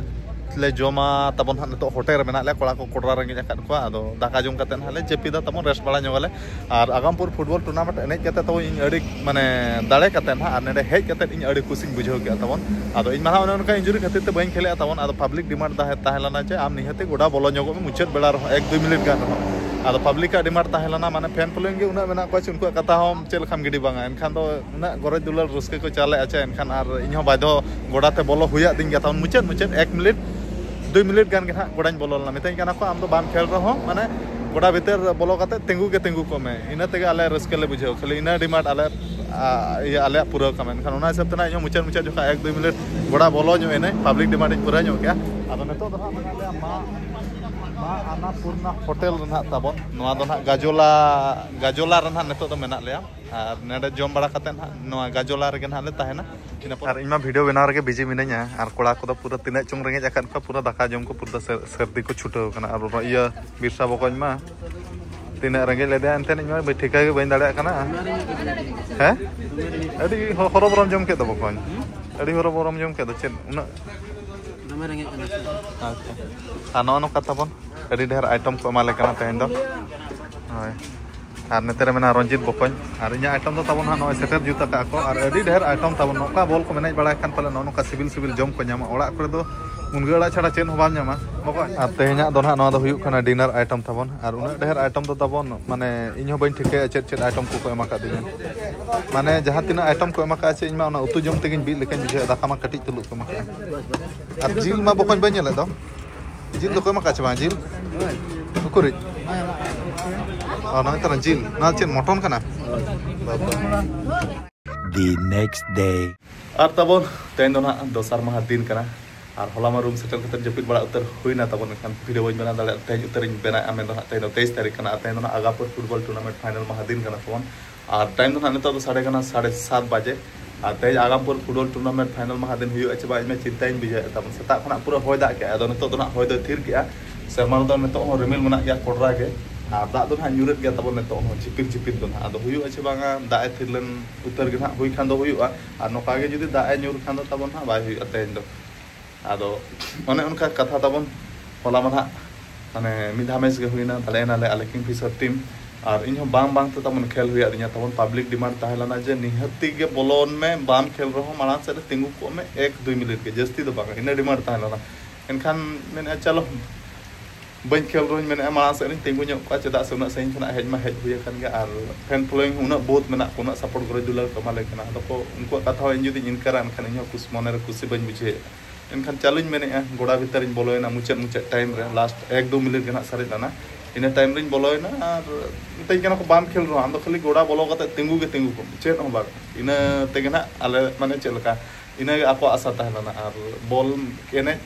ᱞᱮ ᱡᱚᱢᱟ ᱛᱟᱵᱚᱱ ᱱᱟᱦᱟᱜ, ᱱᱤᱛᱚᱜ ᱦᱳᱴᱮᱞ ᱨᱮ ᱢᱮᱱᱟᱜ ᱞᱮᱭᱟ, ᱠᱚᱲᱟ ᱠᱚ ᱠᱚᱰᱨᱟ ᱨᱮᱸᱜᱮᱡ ᱟᱠᱟᱫ ᱠᱚᱣᱟ᱾ ᱟᱫᱚ ᱫᱟᱠᱟ ᱡᱚᱢ ᱠᱟᱛᱮ ᱱᱟᱦᱟᱜ ᱞᱮ ᱡᱟᱹᱯᱤᱫᱟ ᱛᱟᱵᱚᱱ, ᱨᱮᱥᱴ ᱵᱟᱲᱟ ᱧᱚᱜᱟᱞᱮ᱾ ᱟᱨ ᱟᱜᱟᱢᱯᱩᱨ ᱯᱷᱩᱴᱵᱚᱞ ᱴᱩᱨᱱᱟᱢᱮᱱᱴ ᱮᱱᱮᱡ ᱠᱟᱛᱮ ᱛᱟᱵᱚᱱ ᱤᱧ ᱟᱹᱰᱤ, ᱢᱟᱱᱮ, ᱫᱟᱲᱮ ᱠᱟᱛᱮ ᱱᱟᱦᱟᱜ ᱟᱨ ᱱᱚᱰᱮ ᱦᱮᱡ ᱠᱟᱛᱮ ᱤᱧ ᱟᱹᱰᱤ ᱠᱩᱥᱤᱧ ᱵᱩᱡᱷᱟᱹᱣ ᱠᱮᱫᱟ ᱛᱟᱵᱚᱱ᱾ ᱟᱫᱚ ᱤᱧ ᱢᱟ ᱱᱟᱦᱟᱜ ᱚᱱᱮ ᱚᱱᱠᱟ ᱤᱱᱡᱩᱨᱤ ᱠᱷᱟᱹᱛᱤᱨ ᱛᱮ ᱵᱟᱹᱧ ᱠᱷᱮᱞᱮᱜᱼᱟ ᱛᱟᱵᱚᱱ᱾ ᱟᱫᱚ ᱯᱟᱵᱽᱞᱤᱠ ᱰᱤᱢᱟᱱᱰ ᱛᱟᱦᱮᱸ, ᱛᱟᱦᱮᱸ ᱞᱮᱱᱟ ᱡᱮ ᱟᱢ ᱱᱤᱦᱟᱹᱛ ᱜᱚᱰᱟ ᱵᱚᱞᱚ ᱧᱚᱜᱚᱜ ᱢᱮ ᱢᱩᱪᱟᱹᱫ ᱵᱮᱲᱟ ᱨᱮᱦᱚᱸ, ᱮᱠ ᱫᱩᱭ ᱢᱤᱱᱤᱴ ᱜᱟᱱ ᱨᱮᱦᱚᱸ᱾ ᱟᱫᱚ ᱯᱟᱵᱽᱞᱤᱠᱟᱜ ᱰᱤᱢᱟᱱᱰ ᱛᱟᱦᱮᱸ ᱞᱮᱱᱟ, ᱢᱟᱱᱮ, ᱯᱷᱮᱱ ᱯᱷᱚᱞᱳᱭᱤᱝ ᱜᱮ ᱩᱱᱟᱹᱜ ᱢᱮᱱᱟᱜ ᱠᱚᱣᱟ ᱪᱮ ᱩᱱᱠᱩᱣᱟᱜ ᱠᱟᱛᱷᱟ ᱦᱚᱸ ᱪᱮᱫ ᱞᱮᱠᱟᱢ ᱜᱤᱰᱤ ᱵᱟᱝᱟ᱾ ᱮᱱᱠᱷᱟᱱ ᱫᱚ ᱩᱱᱟᱹᱜ ᱜᱚᱨᱚᱡᱽ ᱫᱩᱞᱟᱹᱲ ᱨᱟᱹᱥᱠᱟᱹ ᱠᱚ ᱪᱟᱞᱮᱜᱼᱟ ᱪᱮ, ᱮᱱᱠᱷᱟᱱ ᱟᱨ ᱤᱧ ᱦᱚᱸ ᱵᱟᱫᱷᱚ ᱜᱚᱰᱟ ᱛᱮ ᱵᱚᱞᱚ ᱦᱩᱭᱟᱫᱤᱧ ᱜᱮᱭᱟ ᱛᱟᱵᱚᱱ᱾ ᱢᱩᱪᱟᱹᱫ, ᱢᱩᱪᱟᱹᱫ ᱮᱠ ᱢᱤᱱᱤᱴ, ᱫᱩᱭ ᱢᱤᱱᱤᱴ ᱜᱟᱱ ᱜᱮ ᱱᱟᱦᱟᱜ ᱜᱚᱰᱟᱧ ᱵᱚᱞᱚ ᱞᱮᱱᱟ᱾ ᱢᱤᱛᱟᱹᱧ ᱠᱟᱱᱟ ᱠᱚ, "ᱟᱢ ᱫᱚ ᱵᱟᱢ ᱠᱷᱮᱞ ᱨᱮᱦᱚᱸ, ᱢᱟᱱᱮ, ᱜᱚᱰᱟ ᱵᱷᱤᱛᱟᱹᱨ ᱵᱚᱞᱚ ᱠᱟᱛᱮ ᱛᱤᱸᱜᱩ ᱜᱮ ᱛᱤᱸᱜᱩ ᱠᱚᱜ ᱢᱮ, ᱤᱱᱟᱹ ᱛᱮᱜᱮ ᱟᱞᱮ ᱨᱟᱹᱥᱠᱟᱹ ᱞᱮ ᱵᱩᱡᱷᱟᱹᱣᱟ, ᱠᱷᱟᱹᱞᱤ ᱤᱱᱟᱹ ᱰᱤᱢᱟᱱᱰ ᱟᱞᱮ, ᱟ, ᱤᱭᱟᱹ, ᱟᱞᱮᱭᱟᱜ ᱯᱩᱨᱟᱹᱣ ᱠᱟᱢᱟ᱾" ᱮᱱᱠᱷᱟᱱ ᱚᱱᱟ ᱦᱤᱥᱟᱹᱵ ᱛᱮ ᱱᱟᱦᱟᱜ ᱤᱧ ᱦᱚᱸ ᱢᱩᱪᱟᱹᱫ, ᱢᱩᱪᱟᱹᱫ ᱡᱚᱠᱷᱚᱱ ᱮᱠ ᱫᱩᱭ ᱢᱤᱱᱤᱴ ᱜᱚᱰᱟ ᱵᱚᱞᱚ ᱧᱚᱜ ᱮᱱᱟᱹᱧ, ᱯᱟᱵᱽᱞᱤᱠ ᱰᱤᱢᱟᱱᱰ ᱤᱧ ᱯᱩᱨᱟᱹᱣ ᱧᱚᱜ ᱠᱮᱜᱼᱟ᱾ ᱟᱫᱚ ᱱᱤᱛᱚᱜ ᱫᱚ ᱱᱟᱦᱟᱜ ᱢᱮᱱᱟᱜ ᱞᱮᱭᱟ ᱢᱟ, ᱢᱟ ᱟᱱᱟᱯᱩᱨᱱᱟ ᱦᱳᱴᱮᱞ ᱨᱮ ᱱᱟᱦᱟᱜ ᱛᱟᱵᱚᱱ᱾ ᱱᱚᱣᱟ ᱫᱚ ᱱᱟᱦᱟᱜ ᱜᱟᱡᱚᱞᱟ, ᱜᱟᱡᱚᱞᱟ ᱨᱮ ᱱᱟᱦᱟᱜ ᱱᱤᱛᱚᱜ ᱫᱚ ᱢᱮᱱᱟᱜ ᱞᱮᱭᱟ᱾ ᱟᱨ ᱱᱚᱰᱮ ᱡᱚᱢ ᱵᱟᱲᱟ ᱠᱟᱛᱮ ᱱᱟᱦᱟᱜ ᱱᱚᱣᱟ ᱜᱟᱡᱚᱞᱟ ᱨᱮᱜᱮ ᱱᱟᱦᱟᱜ ᱞᱮ ᱛᱟᱦᱮᱱᱟ᱾ ᱤᱱᱟᱹ ᱯᱚᱨ ᱟᱨ ᱤᱧ ᱢᱟ ᱵᱷᱤᱰᱤᱭᱳ ᱵᱮᱱᱟᱣ ᱨᱮᱜᱮ ᱵᱤᱡᱤ ᱢᱤᱱᱟᱹᱧᱟ, ᱟᱨ ᱠᱚᱲᱟ ᱠᱚᱫᱚ ᱯᱩᱨᱟᱹ ᱛᱤᱱᱟᱹᱜ ᱪᱚᱝ ᱨᱮᱸᱜᱮᱡ ᱟᱠᱟᱫ ᱠᱚᱣᱟ, ᱯᱩᱨᱟᱹ ᱫᱟᱠᱟ ᱡᱚᱢ ᱠᱚ ᱯᱩᱨᱟᱹ ᱥᱟᱹᱨ-, ᱥᱟᱹᱨᱫᱤ ᱠᱚ ᱪᱷᱩᱴᱟᱹᱣ ᱠᱟᱱᱟ᱾ ᱟᱨ ᱤᱭᱟᱹ ᱵᱤᱨᱥᱟ ᱵᱚᱠᱚᱧ ᱢᱟ ᱛᱤᱱᱟᱹᱜ ᱨᱮᱸᱜᱮᱡ ᱞᱮᱫᱮᱭᱟ ᱮᱱᱛᱮ, ᱤᱧ ᱢᱟ ᱴᱷᱤᱠᱟᱹ ᱜᱮ ᱵᱟᱹᱧ ᱫᱟᱲᱮᱭᱟᱜ ᱠᱟᱱᱟ᱾ ᱦᱮᱸ, ᱟᱹᱰᱤ ᱦᱚ-, ᱦᱚᱨᱚᱵᱚᱨᱚᱢ ᱡᱚᱢ ᱠᱮᱫ ᱫᱚ ᱵᱚᱠᱚᱧ, ᱟᱹᱰᱤ ᱦᱚᱨᱚᱵᱚᱨᱚᱢ ᱡᱚᱢ ᱠᱮᱫ ᱫᱚ᱾ ᱪᱮᱫ ᱩᱱᱟᱹᱜ? ᱫᱚᱢᱮ ᱨᱮᱸᱜᱮᱡ ᱠᱟᱱᱟ ᱥᱮ? ᱟᱪᱪᱷᱟ, ᱟᱨ ᱱᱚᱜᱼᱚ ᱱᱚᱝᱠᱟ ᱛᱟᱵᱚᱱ ᱟᱹᱰᱤ ᱰᱷᱮᱨ ᱟᱭᱴᱮᱢ ᱠᱚ ᱮᱢᱟ ᱞᱮ ᱠᱟᱱᱟ ᱛᱮᱦᱮᱧ ᱫᱚ᱾ ᱦᱳᱭ, ᱟᱨ ᱱᱚᱛᱮ ᱨᱮ ᱢᱮᱱᱟᱜᱼᱟ ᱨᱚᱧᱡᱤᱛ ᱵᱚᱠᱚᱧ᱾ ᱟᱨ ᱤᱧᱟᱹᱜ ᱟᱭᱴᱮᱢ ᱫᱚ ᱛᱟᱵᱚᱱ ᱦᱟᱸᱜ ᱱᱚᱜᱼᱚᱭ ᱥᱮᱴᱮᱨ ᱡᱩᱛ ᱟᱠᱟᱫ ᱠᱚ, ᱟᱨ ᱟᱹᱰᱤ ᱰᱷᱮᱨ ᱟᱭᱴᱮᱢ ᱛᱟᱵᱚᱱ᱾ ᱱᱚᱝᱠᱟ ᱵᱚᱞ ᱠᱚ ᱮᱱᱮᱡ ᱵᱟᱲᱟᱭ ᱠᱷᱟᱱ ᱯᱟᱞᱮ ᱱᱚᱜᱼᱚ ᱱᱚᱝᱠᱟ ᱥᱤᱵᱤᱞ ᱥᱤᱵᱤᱞ ᱡᱚᱢ ᱠᱚ ᱧᱟᱢᱟ᱾ ᱚᱲᱟᱜ ᱠᱚᱨᱮ ᱫᱚ ᱢᱩᱱᱜᱟᱹ ᱟᱲᱟᱜ ᱪᱷᱟᱲᱟ ᱪᱮᱫ ᱦᱚᱸ ᱵᱟᱢ ᱧᱟᱢᱟ ᱵᱚᱠᱚᱧ᱾ ᱟᱨ ᱛᱮᱦᱮᱧᱟᱜ ᱫᱚ ᱱᱟᱦᱟᱜ ᱱᱚᱣᱟ ᱫᱚ ᱦᱩᱭᱩᱜ ᱠᱟᱱᱟ ᱰᱤᱱᱟᱨ ᱟᱭᱴᱮᱢ ᱛᱟᱵᱚᱱ᱾ ᱟᱨ ᱩᱱᱟᱹᱜ ᱰᱷᱮᱨ ᱟᱭᱴᱮᱢ ᱫᱚ ᱛᱟᱵᱚᱱ, ᱢᱟᱱᱮ, ᱤᱧ ᱦᱚᱸ ᱵᱟᱹᱧ ᱴᱷᱤᱠᱟᱹᱭᱟ ᱪᱮᱫ ᱪᱮᱫ ᱟᱭᱴᱮᱢ ᱠᱚᱠᱚ ᱮᱢ ᱟᱠᱟᱫᱤᱧᱟ᱾ ᱢᱟᱱᱮ, ᱡᱟᱦᱟᱸ ᱛᱤᱱᱟᱹᱜ ᱟᱭᱴᱮᱢ ᱠᱚ ᱮᱢ ᱟᱠᱟᱫᱼᱟ ᱪᱮ, ᱤᱧ ᱢᱟ ᱚᱱᱟ ᱩᱛᱩ ᱡᱚᱢ ᱛᱮᱜᱮᱧ ᱵᱤᱫ ᱞᱮᱠᱟᱧ ᱵᱩᱡᱷᱟᱹᱣᱟ, ᱫᱟᱠᱟ ᱢᱟ ᱠᱟᱹᱴᱤᱡ ᱛᱩᱞᱩᱡ ᱠᱚ ᱮᱢ ᱟᱠᱟᱫᱼᱟ᱾ ᱟᱨ ᱡᱤᱞ ᱢᱟ ᱵᱚᱠᱚᱧ ᱵᱟᱹᱧ ᱧᱮᱞᱮᱫ ᱫᱚ᱾ ᱡᱤᱞ ᱫᱚᱠᱚ ᱮᱢ ᱟᱠᱟᱫ ᱪᱮ ᱵᱟᱝ? ᱡᱤᱞ ᱩᱠᱩᱨᱤᱡ? ᱚ, ᱱᱚᱜᱼᱚᱭ ᱛᱟᱞᱟᱝ ᱡᱤᱞ᱾ ᱱᱚᱣᱟ ᱪᱮᱫ, ᱢᱚᱴᱚᱱ ᱠᱟᱱᱟ? The next day. ᱟᱨ ᱛᱟᱵᱚᱱ ᱛᱮᱦᱮᱧ ᱫᱚ ᱱᱟᱦᱟᱜ ᱫᱚᱥᱟᱨ ᱢᱟᱦᱟ ᱫᱤᱱ ᱠᱟᱱᱟ᱾ ᱟᱨ ᱦᱚᱞᱟ ᱢᱟ ᱨᱩᱢ ᱥᱮᱴᱮᱨ ᱠᱟᱛᱮ ᱡᱟᱹᱯᱤᱫ ᱵᱟᱲᱟ ᱩᱛᱟᱹᱨ ᱦᱩᱭᱱᱟ ᱛᱟᱵᱚᱱ, ᱮᱱᱠᱷᱟᱱ ᱵᱷᱤᱰᱤᱭᱳ ᱵᱟᱹᱧ ᱵᱮᱱᱟᱣ ᱫᱟᱲᱮᱭᱟᱜᱼᱟ᱾ ᱛᱮᱦᱮᱧ ᱩᱛᱟᱹᱨᱤᱧ ᱵᱮᱱᱟᱣᱮᱫᱼᱟ, ᱢᱮᱱᱫᱚ ᱱᱟᱦᱟᱜ ᱛᱮᱦᱮᱧ ᱫᱚ ᱛᱮᱭᱤᱥ ᱛᱟᱹᱨᱤᱠᱷ ᱠᱟᱱᱟ᱾ ᱟᱨ ᱛᱮᱦᱮᱧ ᱫᱚ ᱱᱟᱦᱟᱜ ᱟᱜᱟᱯᱩᱨ ᱯᱷᱩᱴᱵᱚᱞ ᱴᱩᱨᱱᱟᱢᱮᱱᱴ ᱯᱷᱟᱭᱱᱟᱞ ᱢᱟᱦᱟ ᱫᱤᱱ ᱠᱟᱱᱟ ᱛᱟᱵᱚᱱ᱾ ᱟᱨ ᱴᱟᱭᱤᱢ ᱫᱚ ᱱᱟᱦᱟᱜ ᱱᱤᱛᱚᱜ ᱫᱚ ᱥᱟᱲᱮ ᱠᱟᱱᱟ ᱥᱟᱲᱮ ᱥᱟᱛ ᱵᱟᱡᱮ᱾ ᱟᱨ ᱛᱮᱦᱮᱧ ᱟᱜᱟᱢᱯᱩᱨ ᱯᱷᱩᱴᱵᱚᱞ ᱴᱩᱨᱱᱟᱢᱮᱱᱴ ᱯᱷᱟᱭᱱᱟᱞ ᱢᱟᱦᱟ ᱫᱤᱱ ᱦᱩᱭᱩᱜᱼᱟ ᱪᱮ ᱵᱟᱝ, ᱤᱧ ᱢᱟ ᱪᱤᱱᱛᱟᱹᱧ ᱵᱩᱡᱷᱟᱹᱣᱮᱫ ᱛᱟᱵᱚᱱ᱾ ᱥᱮᱛᱟᱜ ᱠᱷᱚᱱᱟᱜ ᱯᱩᱨᱟᱹ ᱦᱚᱭ ᱫᱟᱜ ᱠᱮᱜᱼᱟ, ᱟᱫᱚ ᱱᱤᱛᱚᱜ ᱫᱚ ᱱᱟᱦᱟᱜ ᱦᱚᱭ ᱫᱚᱭ ᱛᱷᱤᱨ ᱠᱮᱜᱼᱟ᱾ ᱥᱮᱨᱢᱟ ᱨᱮᱫᱚ ᱱᱤᱛᱚᱜ ᱦᱚᱸ ᱨᱤᱢᱤᱞ ᱢᱮᱱᱟᱜ ᱜᱮᱭᱟ ᱠᱚᱰᱨᱟ ᱜᱮ᱾ ᱟᱨ ᱫᱟᱜ ᱫᱚ ᱱᱟᱦᱟᱜ ᱧᱩᱨᱮᱫ ᱜᱮᱭᱟ ᱛᱟᱵᱚᱱ ᱱᱤᱛᱚᱜ ᱦᱚᱸ ᱡᱷᱤᱯᱤᱨ ᱡᱷᱤᱯᱤᱨ ᱫᱚ ᱱᱟᱦᱟᱜ᱾ ᱟᱫᱚ ᱦᱩᱭᱩᱜᱼᱟ ᱪᱮ ᱵᱟᱝᱟ, ᱫᱟᱜ ᱮ ᱛᱷᱤᱨ ᱞᱮᱱ ᱩᱛᱟᱹᱨ ᱜᱮ ᱱᱟᱦᱟᱜ ᱦᱩᱭ ᱠᱷᱟᱱ ᱫᱚ ᱦᱩᱭᱩᱜᱼᱟ, ᱟᱨ ᱱᱚᱝᱠᱟ ᱜᱮ ᱡᱩᱫᱤ ᱫᱟᱜ ᱮ ᱧᱩᱨ ᱠᱷᱟᱱ ᱫᱚ ᱛᱟᱵᱚᱱ ᱱᱟᱦᱟᱜ ᱵᱟᱭ ᱦᱩᱭᱩᱜᱼᱟ ᱛᱮᱦᱮᱧ ᱫᱚ᱾ ᱟᱫᱚ ᱚᱱᱮ ᱚᱱᱠᱟ ᱠᱟᱛᱷᱟ ᱛᱟᱵᱚᱱ᱾ ᱦᱚᱞᱟ ᱢᱟ ᱱᱟᱦᱟᱜ ᱢᱟᱱᱮ ᱢᱤᱫ ᱫᱷᱟᱣ ᱢᱮᱪ ᱜᱮ ᱦᱩᱭᱱᱟ, ᱛᱟᱦᱞᱮ ᱮᱱᱟᱞᱮ ᱟᱞᱮ ᱠᱤᱝᱯᱷᱤᱥᱟᱨ ᱴᱤᱢ᱾ ᱟᱨ ᱤᱧ ᱦᱚᱸ ᱵᱟᱝ ᱵᱟᱝ ᱛᱮ ᱛᱟᱵᱚᱱ ᱠᱷᱮᱞ ᱦᱩᱭᱟᱫᱤᱧᱟ ᱛᱟᱵᱚᱱ᱾ ᱯᱟᱵᱽᱞᱤᱠ ᱰᱤᱢᱟᱱᱰ ᱛᱟᱦᱮᱸ ᱞᱮᱱᱟ ᱡᱮ ᱱᱤᱦᱟᱹᱛᱤ ᱜᱮ ᱵᱚᱞᱚᱱ ᱢᱮ, ᱵᱟᱢ ᱠᱷᱮᱞ ᱨᱮᱦᱚᱸ ᱢᱟᱲᱟᱝ ᱥᱮᱫ ᱨᱮ ᱛᱤᱸᱜᱩ ᱠᱚᱜ ᱢᱮ, ᱮᱠ ᱫᱩᱭ ᱢᱤᱱᱤᱴ ᱜᱮ, ᱡᱟᱹᱥᱛᱤ ᱫᱚ ᱵᱟᱝ, ᱤᱱᱟᱹ ᱰᱤᱢᱟᱱᱰ ᱛᱟᱦᱮᱸ ᱞᱮᱱᱟ᱾ ᱮᱱᱠᱷᱟᱱ ᱢᱮᱱᱮᱫᱼᱟ ᱪᱚᱞᱚ ᱵᱟᱹᱧ ᱠᱷᱮᱞ ᱨᱮᱦᱚᱸᱧ ᱢᱮᱱᱮᱫᱼᱟ ᱢᱟᱲᱟᱝ ᱥᱮᱫ ᱨᱤᱧ ᱛᱤᱸᱜᱩ ᱧᱚᱜ ᱠᱚᱜᱼᱟ, ᱪᱮᱫᱟᱜ ᱥᱮ ᱩᱱᱟᱹᱜ ᱥᱟᱺᱜᱤᱧ ᱠᱷᱚᱱᱟᱜ ᱦᱮᱡ ᱢᱟ ᱦᱮᱡ ᱦᱩᱭ ᱟᱠᱟᱱ ᱜᱮᱭᱟ, ᱟᱨ ᱯᱷᱮᱱ ᱯᱷᱚᱞᱳᱭᱤᱝ ᱦᱚᱸ ᱩᱱᱟᱹᱜ ᱵᱚᱦᱩᱛ ᱢᱮᱱᱟᱜ ᱠᱚᱣᱟ, ᱩᱱᱟᱹᱜ ᱥᱟᱯᱳᱨᱴ ᱜᱚᱨᱚᱡᱽ ᱫᱩᱞᱟᱹᱲ ᱠᱚ ᱮᱢᱟ ᱞᱮ ᱠᱟᱱᱟ᱾ ᱟᱫᱚ ᱠᱚ ᱩᱱᱠᱩᱣᱟᱜ ᱠᱟᱛᱷᱟ ᱦᱚᱸ ᱤᱧ ᱡᱩᱫᱤᱧ ᱤᱱᱠᱟᱨᱟ ᱮᱱᱠᱷᱟᱱ ᱤᱧ ᱦᱚᱸ ᱠᱩᱥᱤ ᱢᱚᱱᱮ ᱨᱮ ᱠᱩᱥᱤ ᱵᱟᱹᱧ ᱵᱩᱡᱷᱟᱹᱣᱮᱫᱼᱟ᱾ ᱮᱱᱠᱷᱟᱱ ᱪᱟᱞᱩᱧ ᱢᱮᱱᱮᱫᱼᱟ, ᱜᱚᱰᱟ ᱵᱷᱤᱛᱟᱹᱨᱤᱧ ᱵᱚᱞᱚᱭᱮᱱᱟ ᱢᱩᱪᱟᱹᱫ ᱢᱩᱪᱟᱹᱫ ᱴᱟᱭᱤᱢ ᱨᱮ, ᱞᱟᱥᱴ ᱮᱠ ᱫᱩ ᱢᱤᱱᱤᱴ ᱜᱮ ᱱᱟᱦᱟᱜ ᱥᱟᱨᱮᱡ ᱞᱮᱱᱟ᱾ ᱤᱱᱟᱹ ᱴᱟᱭᱤᱢ ᱨᱤᱧ ᱵᱚᱞᱚᱭᱮᱱᱟ ᱟᱨ ᱢᱤᱛᱟᱹᱧ ᱠᱟᱱᱟ ᱠᱚ, "ᱵᱟᱢ ᱠᱷᱮᱞ ᱨᱮᱦᱚᱸ ᱟᱢ ᱫᱚ ᱠᱷᱟᱹᱞᱤ ᱜᱚᱰᱟ ᱵᱚᱞᱚ ᱠᱟᱛᱮ ᱛᱤᱸᱜᱩ ᱜᱮ ᱛᱤᱸᱜᱩ ᱠᱚᱜ ᱢᱮ, ᱪᱮᱫ ᱦᱚᱸ ᱵᱟᱝ᱾" ᱤᱱᱟᱹ ᱛᱮᱜᱮ ᱱᱟᱦᱟᱜ ᱟᱞᱮ ᱢᱟᱱᱮ ᱪᱮᱫ ᱞᱮᱠᱟ, ᱤᱱᱟᱹᱜᱮ ᱟᱠᱚᱣᱟᱜ ᱟᱥᱟ ᱛᱟᱦᱮᱸ ᱞᱮᱱᱟ᱾ ᱟᱨ ᱵᱚᱞ ᱮᱱᱮᱡ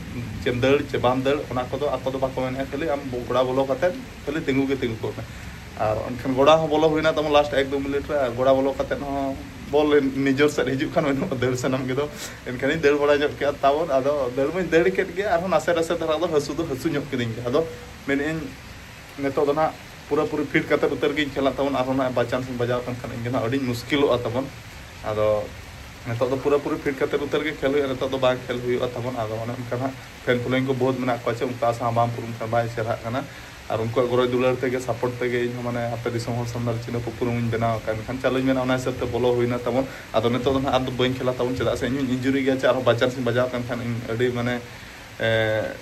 ᱪᱮᱢ ᱫᱟᱹᱲ ᱪᱮ ᱵᱟᱢ ᱫᱟᱹᱲ, ᱚᱱᱟ ᱠᱚᱫᱚ ᱟᱠᱚ ᱫᱚ ᱵᱟᱠᱚ ᱢᱮᱱᱮᱫᱼᱟ, ᱠᱷᱟᱹᱞᱤ ᱟᱢ ᱜᱚᱰᱟ ᱵᱚᱞᱚ ᱠᱟᱛᱮ ᱠᱷᱟᱹᱞᱤ ᱛᱤᱸᱜᱩ ᱜᱮ ᱛᱤᱸᱜᱩ ᱠᱚᱜ ᱢᱮ᱾ ᱟᱨ ᱮᱱᱠᱷᱟᱱ ᱜᱚᱰᱟ ᱦᱚᱸ ᱵᱚᱞᱚ ᱦᱩᱭᱱᱟ ᱛᱟᱵᱚᱱ ᱞᱟᱥᱴ ᱮᱠ ᱫᱩ ᱢᱤᱱᱤᱴ ᱨᱮ, ᱟᱨ ᱜᱚᱰᱟ ᱵᱚᱞᱚ ᱠᱟᱛᱮ ᱦᱚᱸ ᱵᱚᱞ ᱱᱤᱡᱚᱨ ᱥᱮᱫ ᱦᱤᱡᱩᱜ ᱠᱷᱟᱱ ᱩᱱᱟᱹᱜ ᱫᱟᱹᱲ ᱥᱟᱱᱟᱢ ᱜᱮ ᱫᱚ᱾ ᱮᱱᱠᱷᱟᱱᱤᱧ ᱫᱟᱹᱲ ᱵᱟᱲᱟ ᱧᱚᱜ ᱠᱮᱜᱼᱟ ᱛᱟᱵᱚᱱ, ᱟᱫᱚ ᱫᱟᱹᱲ ᱢᱟᱧ ᱫᱟᱹᱲ ᱠᱮᱫ ᱜᱮ, ᱟᱨᱦᱚᱸ ᱱᱟᱥᱮ ᱱᱟᱥᱮ ᱫᱷᱟᱨᱟ ᱫᱚ ᱦᱟᱹᱥᱩ ᱫᱚ ᱦᱟᱹᱥᱩ ᱧᱚᱜ ᱠᱤᱫᱤᱧ ᱜᱮ᱾ ᱟᱫᱚ ᱢᱮᱱᱮᱫ ᱟᱹᱧ ᱱᱤᱛᱚᱜ ᱫᱚ ᱱᱟᱦᱟᱜ ᱯᱩᱨᱟᱹᱯᱩᱨᱤ ᱯᱷᱤᱴ ᱠᱟᱛᱮ ᱩᱛᱟᱹᱨ ᱜᱤᱧ ᱠᱷᱮᱞᱟ ᱛᱟᱵᱚᱱ, ᱟᱨᱦᱚᱸ ᱱᱟᱦᱟᱜ ᱵᱟᱭ ᱪᱟᱱᱥ ᱤᱧ ᱵᱟᱡᱟᱣ ᱠᱟᱱ ᱠᱷᱟᱱ ᱤᱧ ᱜᱮ ᱱᱟᱦᱟᱜ ᱟᱹᱰᱤᱧ ᱢᱩᱥᱠᱤᱞᱚᱜᱼᱟ ᱛᱟᱵᱚᱱ᱾ ᱟᱫᱚ ᱱᱤᱛᱚᱜ ᱫᱚ ᱯᱩᱨᱟᱹᱯᱩᱨᱤ ᱯᱷᱤᱴ ᱠᱟᱛᱮ ᱩᱛᱟᱹᱨ ᱜᱮ ᱠᱷᱮᱞ ᱦᱩᱭᱩᱜᱼᱟ, ᱱᱤᱛᱚᱜ ᱫᱚ ᱵᱟᱝ ᱠᱷᱮᱞ ᱦᱩᱭᱩᱜᱼᱟ ᱛᱟᱵᱚᱱ᱾ ᱟᱫᱚ ᱚᱱᱮ ᱚᱱᱠᱟ ᱱᱟᱦᱟᱜ ᱯᱷᱮᱱ ᱯᱷᱚᱞᱳᱭᱤᱝ ᱠᱚ ᱵᱚᱦᱩᱛ ᱢᱮᱱᱟᱜ ᱠᱚᱣᱟ ᱪᱮ, ᱩᱱᱠᱩ ᱟᱥᱟ ᱦᱚᱸ ᱵᱟᱝ ᱯᱩᱨᱩᱱ ᱠᱷᱟᱱ ᱵᱟᱭ ᱪᱮᱦᱨᱟᱜ ᱠᱟᱱᱟ᱾ ᱟᱨ ᱩᱱᱠᱩᱣᱟᱜ ᱜᱚᱨᱚᱡᱽ ᱫᱩᱞᱟᱹᱲ ᱛᱮᱜᱮ, ᱥᱟᱯᱳᱨᱴ ᱛᱮᱜᱮ ᱤᱧ ᱦᱚᱸ ᱢᱟᱱᱮ ᱟᱯᱮ ᱫᱤᱥᱚᱢ ᱦᱚᱲ ᱥᱟᱢᱱᱟ ᱨᱮ ᱪᱤᱱᱦᱟᱹᱯ ᱩᱯᱨᱩᱢ ᱤᱧ ᱵᱮᱱᱟᱣ ᱟᱠᱟᱫᱼᱟ᱾ ᱮᱱᱠᱷᱟᱱ ᱪᱟᱞᱩᱧ ᱢᱮᱱᱟ ᱚᱱᱟ ᱦᱤᱥᱟᱹᱵ ᱛᱮ ᱵᱚᱞᱚ ᱦᱩᱭᱱᱟ ᱛᱟᱵᱚᱱ᱾ ᱟᱫᱚ ᱱᱤᱛᱚᱜ ᱫᱚ ᱱᱟᱦᱟᱜ ᱟᱨ ᱫᱚ ᱵᱟᱹᱧ ᱠᱷᱮᱞᱟ ᱛᱟᱵᱚᱱ, ᱪᱮᱫᱟᱜ ᱥᱮ ᱤᱧ ᱦᱚᱸᱧ ᱤᱱᱡᱩᱨᱤ ᱜᱮᱭᱟ ᱪᱮ, ᱟᱨᱦᱚᱸ ᱵᱟᱭ ᱪᱟᱱᱥ ᱤᱧ ᱵᱟᱡᱟᱣ ᱠᱟᱱ ᱠᱷᱟᱱ ᱤᱧ ᱟᱹᱰᱤ ᱢᱟᱱᱮ, ᱮ,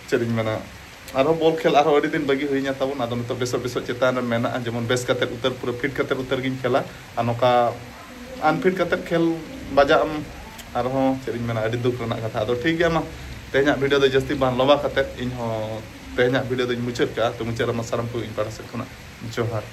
ᱪᱮᱫ ᱤᱧ ᱢᱮᱱᱟ, ᱟᱨᱦᱚᱸ ᱵᱚᱞ ᱠᱷᱮᱞ ᱟᱨᱦᱚᱸ ᱟᱹᱰᱤ ᱫᱤᱱ ᱵᱟᱹᱜᱤ ᱦᱩᱭᱤᱧᱟ ᱛᱟᱵᱚᱱ᱾ ᱟᱫᱚ ᱱᱤᱛᱚᱜ ᱵᱮᱥᱚᱜ ᱵᱮᱥᱚᱜ ᱪᱮᱛᱟᱱ ᱨᱮ ᱢᱮᱱᱟᱜᱼᱟ, ᱡᱮᱢᱚᱱ ᱵᱮᱥ ᱠᱟᱛᱮ ᱩᱛᱟᱹᱨ, ᱯᱩᱨᱟᱹ ᱯᱷᱤᱴ ᱠᱟᱛᱮ ᱩᱛᱟᱹᱨ ᱜᱤᱧ ᱠᱷᱮᱞᱟ᱾ ᱟᱨ ᱱᱚᱝᱠᱟ ᱟᱱᱯᱷᱤᱴ ᱠᱟᱛᱮ ᱠᱷᱮᱞ ᱵᱟᱡᱟᱜ ᱟᱢ, ᱟᱨᱦᱚᱸ ᱪᱮᱫ ᱤᱧ ᱢᱮᱱᱟ, ᱟᱹᱰᱤ ᱫᱩᱠ ᱨᱮᱱᱟᱜ ᱠᱟᱛᱷᱟ᱾ ᱟᱫᱚ ᱴᱷᱤᱠ ᱜᱮᱭᱟ, ᱢᱟ ᱛᱮᱦᱮᱧᱟᱜ ᱵᱷᱤᱰᱤᱭᱳ ᱫᱚ ᱡᱟᱹᱥᱛᱤ ᱵᱟᱝ ᱞᱚᱢᱵᱟ ᱠᱟᱛᱮ ᱤᱧ ᱦᱚᱸ ᱛᱮᱦᱮᱧᱟᱜ ᱵᱷᱤᱰᱤᱭᱳ ᱫᱚᱧ ᱢᱩᱪᱟᱹᱫ ᱠᱟᱜᱼᱟ᱾ ᱛᱚ ᱢᱩᱪᱟᱹᱫ ᱨᱮᱢᱟ ᱥᱟᱱᱟᱢ ᱠᱚ ᱤᱧ ᱯᱟᱦᱴᱟ ᱥᱮᱫ ᱠᱷᱚᱱᱟᱜ ᱡᱚᱦᱟᱨ᱾